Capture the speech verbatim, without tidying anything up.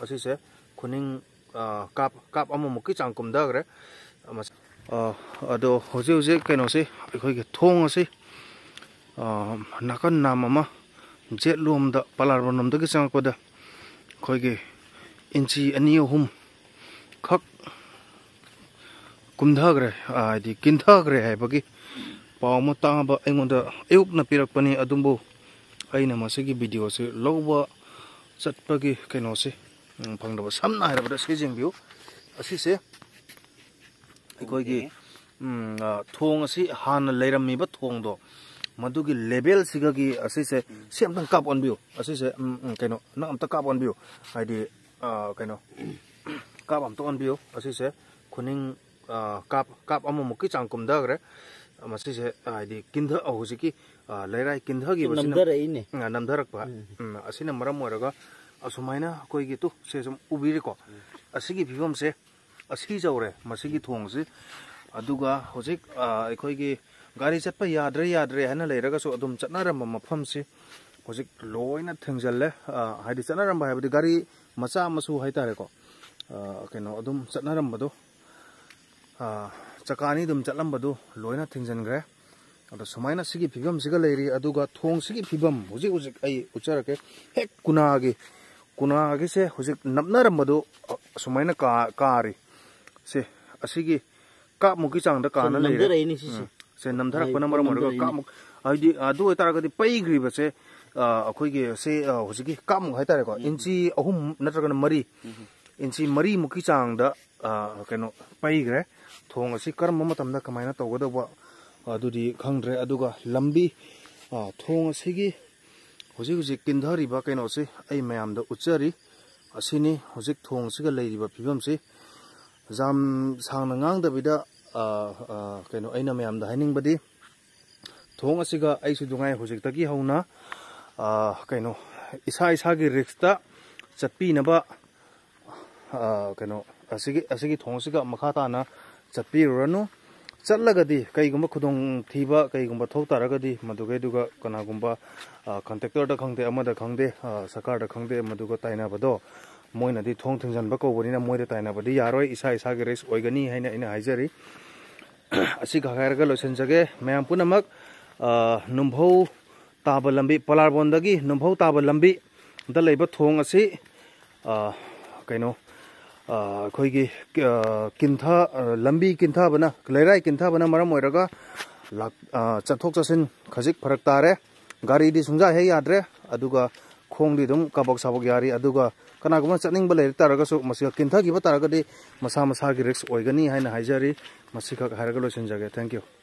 ꯑꯁꯤꯁꯦ ꯈꯨꯅꯤꯡ, ꯑ, ꯀꯥꯞ, ꯀꯥꯞ ꯑꯃꯃꯨꯛꯀꯤ ꯆꯥꯡ ꯀꯨꯝꯊꯈ꯭ꯔꯦ꯫ ꯑꯃ-, ꯑ, ꯑꯗꯣ ꯍꯧꯖꯤꯛ ꯍꯧꯖꯤꯛ ꯀꯩꯅꯣꯁꯤ, ꯑꯩꯈꯣꯏꯒꯤ ꯊꯣꯡ ꯑꯁꯤ, ꯑ, ꯅꯥꯀꯟ ꯅꯥꯝ ꯑꯃ ꯖꯦꯠꯂꯣꯝꯗ, ꯄꯂꯥꯔꯕꯟꯂꯣꯝꯗꯒꯤ ꯆꯪꯉꯛꯄꯗ ꯑꯩꯈꯣꯏꯒꯤ ꯏꯟꯆꯤ ꯑꯅꯤ ꯑꯍꯨꯝ ꯈꯛ ꯀꯨꯝꯊꯈ꯭ꯔꯦ, ꯍꯥꯏꯗꯤ ꯀꯤꯟꯊꯈ꯭ꯔꯦ ꯍꯥꯏꯕꯒꯤ ꯄꯥꯎ ꯑꯃ ꯇꯥꯕ ꯑꯩꯉꯣꯟꯗ ꯑꯌꯨꯛꯅ ꯄꯤꯔꯛꯄꯅꯤ꯫ ꯑꯗꯨꯕꯨ ꯑꯩꯅ ꯃꯁꯤꯒꯤ ꯚꯤꯗꯤꯑꯣꯁꯤ ꯂꯧꯕ ꯆꯠꯄꯒꯤ ꯀꯩꯅꯣꯁꯤ, ꯎꯝ, ꯐꯪꯗꯕ꯫ ꯁꯝꯅ ꯍꯥꯏꯔꯕꯗ ꯁꯤ ꯌꯦꯡꯕꯤꯌꯨ, ꯑꯁꯤꯁꯦ ꯑꯩꯈꯣꯏꯒꯤ, ꯎꯝ, ꯑ, ꯊꯣꯡ ꯑꯁꯤ ꯍꯥꯟꯅ ꯂꯩꯔꯝꯃꯤꯕ ꯊꯣꯡꯗꯣ, ꯃꯗꯨꯒꯤ ꯂꯦꯚꯦꯜꯁꯤꯒꯒꯤ ꯑꯁꯤꯁꯦ ꯁꯤ ꯑꯝꯇꯪ ꯀꯥꯞ ꯑꯣꯟꯕꯤꯌꯨ꯫ ꯑꯁꯤꯁꯦ, ꯎꯝ, ꯎꯝ, ꯀꯩꯅꯣ, ꯅꯪ ꯑꯝꯇ ꯀꯥꯞ ꯑꯣꯟꯕꯤꯌꯨ꯫ ꯍꯥꯏꯗꯤ, ꯑ, ꯀꯩꯅꯣ, ꯀꯥꯞ ꯑꯝꯇ ꯑꯣꯟꯕꯤꯌꯨ꯫ ꯑꯁꯤꯁꯦ ꯈꯨꯅꯤꯡ, ꯑ, ꯀꯥꯞ, ꯀꯥꯞ ꯑꯃꯃꯨꯛꯀꯤ ꯆꯥꯡ ꯀꯨꯝꯊꯈ꯭ꯔꯦ꯫ ꯃꯁꯤꯁꯦ, ꯑ, ꯍꯥꯏꯗꯤ ꯀꯤꯟꯊ-, ꯑ, ꯍꯧꯖꯤꯛꯀꯤ, ꯑ, ꯂꯩꯔꯥꯏ ꯀꯤꯟꯊꯈꯤꯕꯁꯤꯅ, ꯅꯝꯊꯔꯛꯏꯅꯦ꯫ ꯑ, ꯅꯝꯊꯔꯛꯄ꯫ ꯎꯝ꯫ ꯎꯝ, ꯑꯁꯤꯅ ꯃꯔꯝ ꯑꯣꯏꯔꯒ ꯑꯁꯨꯃꯥꯏꯅ ꯑꯩꯈꯣꯏꯒꯤ ꯇꯨ, ꯁꯦ ꯁꯨꯝ ꯎꯕꯤꯔꯤꯀꯣ? ꯎꯝ꯫ ꯑꯁꯤꯒꯤ ꯐꯤꯕꯝꯁꯦ ꯑꯁꯤ ꯌꯧꯔꯦ ꯃꯁꯤꯒꯤ ꯊꯣꯡꯁꯤ꯫ ꯑꯗꯨꯒ ꯍꯧꯖꯤꯛ, ꯑ, ꯑꯩꯈꯣꯏꯒꯤ ꯒꯥꯔꯤ ꯆꯠꯄ ꯌꯥꯗ꯭ꯔꯦ, ꯌꯥꯗ꯭ꯔꯦ ꯍꯥꯏꯅ ꯂꯩꯔꯒꯁꯨ ꯑꯗꯨꯝ ꯆꯠꯅꯔꯝꯕ ꯃꯐꯝꯁꯤ ꯍꯧꯖꯤꯛ ꯂꯣꯏꯅ ꯊꯤꯡꯖꯤꯜꯂꯦ꯫ ꯑ, ꯍꯥꯏꯗꯤ ꯆꯠꯅꯔꯝꯕ ꯍꯥꯏꯕꯗꯤ ꯒꯥꯔꯤ ꯃꯆꯥ ꯃꯁꯨ ꯍꯥꯏꯇꯥꯔꯦꯀꯣ, ꯑ, ꯀꯩꯅꯣ, ꯑꯗꯨꯝ ꯆꯠꯅꯔꯝꯕꯗꯣ, ꯑ, ꯆꯀꯥ ꯑꯅꯤ ꯑꯗꯨꯝ ꯆꯠꯂꯝꯕꯗꯨ ꯂꯣꯏꯅ ꯊꯤꯡꯖꯤꯟꯈ꯭ꯔꯦ꯫ ꯑꯗꯣ ꯁꯨꯃꯥꯏꯅ ꯁꯤꯒꯤ ꯐꯤꯕꯝꯁꯤꯒ ꯂꯩꯔꯤ꯫ ꯑꯗꯨꯒ ꯊꯣꯡꯁꯤꯒꯤ ꯐꯤꯕꯝ ꯍꯧꯖꯤꯛ ꯍꯧꯖꯤꯛ ꯑꯩ ꯎꯠꯆꯔꯛꯀꯦ꯫ ꯍꯦꯛ ꯀꯨꯅꯥꯒꯤ, ꯀꯨꯅꯥꯒꯤꯁꯦ ꯍꯧꯖꯤꯛ ꯅꯞꯅꯔꯝꯕꯗꯨ, ꯑ, ꯁꯨꯃꯥꯏꯅ ꯀꯥ-, ꯀꯥꯔꯤ꯫ ꯁꯦ, ꯑꯁꯤꯒꯤ ꯀꯥꯞꯃꯨꯛꯀꯤ ꯆꯥꯡꯗ ꯀꯥꯅ ꯂꯩꯔꯦ꯫ ꯅꯝꯊꯔꯛꯏꯅꯦ ꯁꯤꯁꯦ꯫ ꯎꯝ꯫ ꯁꯦ, ꯅꯝꯊꯔꯛꯄꯅ ꯍꯥꯏ, ꯃꯔꯝ ꯑꯣꯏꯔꯒ ꯅꯝꯊꯔꯛꯏꯅꯦ꯫ ꯀꯥꯞꯃꯨꯛ, ꯍꯥꯏꯗꯤ, ꯑꯗꯨ ꯑꯣꯏꯇꯥꯔꯒꯗꯤ ꯄꯩꯈ꯭ꯔꯤꯕꯁꯦ, ꯑ, ꯑꯩꯈꯣꯏꯒꯤ ꯁꯦ, ꯑ, ꯍꯧꯖꯤꯛꯀꯤ ꯀꯥꯞꯃꯨꯛ ꯍꯥꯏꯇꯥꯔꯦꯀꯣ, ꯎꯝ꯫ ꯏꯟꯆꯤ ꯑꯍꯨꯝ ꯅꯠꯇ꯭ꯔꯒꯅ ꯃꯔꯤ, ꯎꯝ꯫ ꯏꯟꯆꯤ ꯃꯔꯤꯃꯨꯛꯀꯤ ꯆꯥꯡꯗ, ꯑ, ꯀꯩꯅꯣ, ꯄꯩꯈ꯭ꯔꯦ꯫ ꯊꯣꯡ ꯑꯁꯤ ꯀꯔꯝꯕ ꯃꯇꯝꯗ ꯀꯃꯥꯏꯅ ꯇꯧꯒꯗꯧꯕ, ꯑꯗꯨꯗꯤ ꯈꯪꯗ꯭ꯔꯦ꯫ ꯑꯗꯨꯒ ꯂꯝꯕꯤ, ꯑ, ꯊꯣꯡ ꯑꯁꯤꯒꯤ ꯍꯧꯖꯤꯛ ꯍꯧꯖꯤꯛ ꯀꯤꯟꯊꯔꯤꯕ ꯀꯩꯅꯣꯁꯤ ꯑꯩ ꯃꯌꯥꯝꯗ ꯎꯠꯆꯔꯤ꯫ ꯑꯁꯤꯅꯤ ꯍꯧꯖꯤꯛ ꯊꯣꯡꯁꯤꯒ ꯂꯩꯔꯤꯕ ꯐꯤꯕꯝꯁꯤ꯫ ꯌꯥꯝ ꯁꯥꯡꯅ ꯉꯥꯡꯗꯕꯤꯗ, ꯑ, ꯑ, ꯀꯩꯅꯣ, ꯑꯩꯅ ꯃꯌꯥꯝꯗ ꯍꯥꯏꯅꯤꯡꯕꯗꯤ, ꯊꯣꯡ ꯑꯁꯤꯒ ꯑꯩꯁꯨ ꯅꯨꯡꯉꯥꯏ ꯍꯧꯖꯤꯛꯇꯒꯤ ꯍꯧꯅ, ꯑ, ꯀꯩꯅꯣ, ꯏꯁꯥ ꯏꯁꯥꯒꯤ ꯔꯤꯛꯁꯇ ꯆꯠꯄꯤꯅꯕ, ꯑ, ꯀꯩꯅꯣ, ꯑꯁꯤꯒꯤ, ꯑꯁꯤꯒꯤ ꯊꯣꯡ ꯑꯁꯤꯒ ꯃꯈꯥ ꯇꯥꯅ ꯆꯠꯄꯤꯔꯨꯔꯅꯨ꯫ ꯆꯠꯂꯒꯗꯤ ꯀꯩꯒꯨꯝꯕ ꯈꯨꯗꯣꯡꯊꯤꯕ ꯀꯩꯒꯨꯝꯕ ꯊꯣꯛ ꯇꯥꯔꯒꯗꯤ, ꯃꯗꯨꯒꯩꯗꯨꯒ ꯀꯅꯥꯒꯨꯝꯕ, ꯑ, ꯀꯟꯇ꯭ꯔꯦꯛꯇꯔꯗ ꯈꯪꯗꯦ, ꯑꯃꯗ ꯈꯪꯗꯦ, ꯑ, ꯁꯔꯀꯥꯔꯗ ꯈꯪꯗꯦ, ꯃꯗꯨꯒ ꯇꯥꯏꯅꯕꯗꯣ, ꯃꯣꯏꯅꯗꯤ ꯊꯣꯡ ꯊꯤꯡꯖꯤꯟꯕ ꯀꯧꯕꯅꯤꯅ ꯃꯣꯏꯗ ꯇꯥꯏꯅꯕꯗꯤ ꯌꯥꯔꯣꯏ, ꯏꯁꯥ ꯏꯁꯥꯒꯤ ꯔꯤꯛꯁ ꯑꯣꯏꯒꯅꯤ ꯍꯥꯏꯅ ꯑꯩꯅ ꯍꯥꯏꯖꯔꯤ꯫ ꯑꯁꯤꯈꯛ ꯍꯥꯏꯔꯒ ꯂꯣꯏꯁꯤꯟꯖꯒꯦ꯫ ꯃꯌꯥꯝ ꯄꯨꯝꯅꯃꯛ, ꯑ, ꯅꯨꯡꯐꯧ ꯇꯥꯕ ꯂꯝꯕꯤ, ꯄꯂꯥꯔꯕꯣꯟꯗꯒꯤ ꯅꯨꯡꯐꯧ ꯇꯥꯕ ꯂꯝꯕꯤꯗ ꯂꯩꯕ ꯊꯣꯡ ꯑꯁꯤ, ꯑ, ꯀꯩꯅꯣ, ꯑ, ꯑꯩꯈꯣꯏꯒꯤ, ꯑ, ꯀꯤꯟꯊ-, ꯑ, ꯂꯝꯕꯤ ꯀꯤꯟꯊꯕꯅ, ꯂꯩꯔꯥꯏ ꯀꯤꯟꯊꯕꯅ ꯃꯔꯝ ꯑꯣꯏꯔꯒ ꯂꯥꯛ-, ꯑ, ꯆꯠꯊꯣꯛ ꯆꯠꯁꯤꯟ ꯈꯖꯤꯛ ꯐꯔꯛ ꯇꯥꯔꯦ꯫ ꯒꯥꯔꯤꯗꯤ ꯁꯨꯡꯌꯥ ꯍꯦꯛ ꯌꯥꯗ꯭ꯔꯦ, ꯑꯗꯨꯒ ꯈꯣꯡꯗꯤ ꯑꯗꯨꯝ ꯀꯥꯕꯛ ꯁꯥꯕꯛ ꯌꯥꯔꯤ꯫ ꯑꯗꯨꯒ ꯀꯅꯥꯒꯨꯝꯕ ꯆꯠꯅꯤꯡꯕ ꯂꯩꯔ ꯇꯥꯔꯒꯁꯨ ꯃꯁꯤꯒ ꯀꯤꯟꯊꯈꯤꯕ ꯇꯥꯔꯒꯗꯤ ꯃꯁꯥ ꯃꯁꯥꯒꯤ ꯔꯤꯛꯁ ꯑꯣꯏꯒꯅꯤ ꯍꯥꯏꯅ ꯍꯥꯏꯖꯔꯤ꯫ ꯃꯁꯤꯈꯛ ꯍꯥꯏꯔꯒ ꯂꯣꯏꯁꯤꯟꯖꯒꯦ꯫ Thank you꯫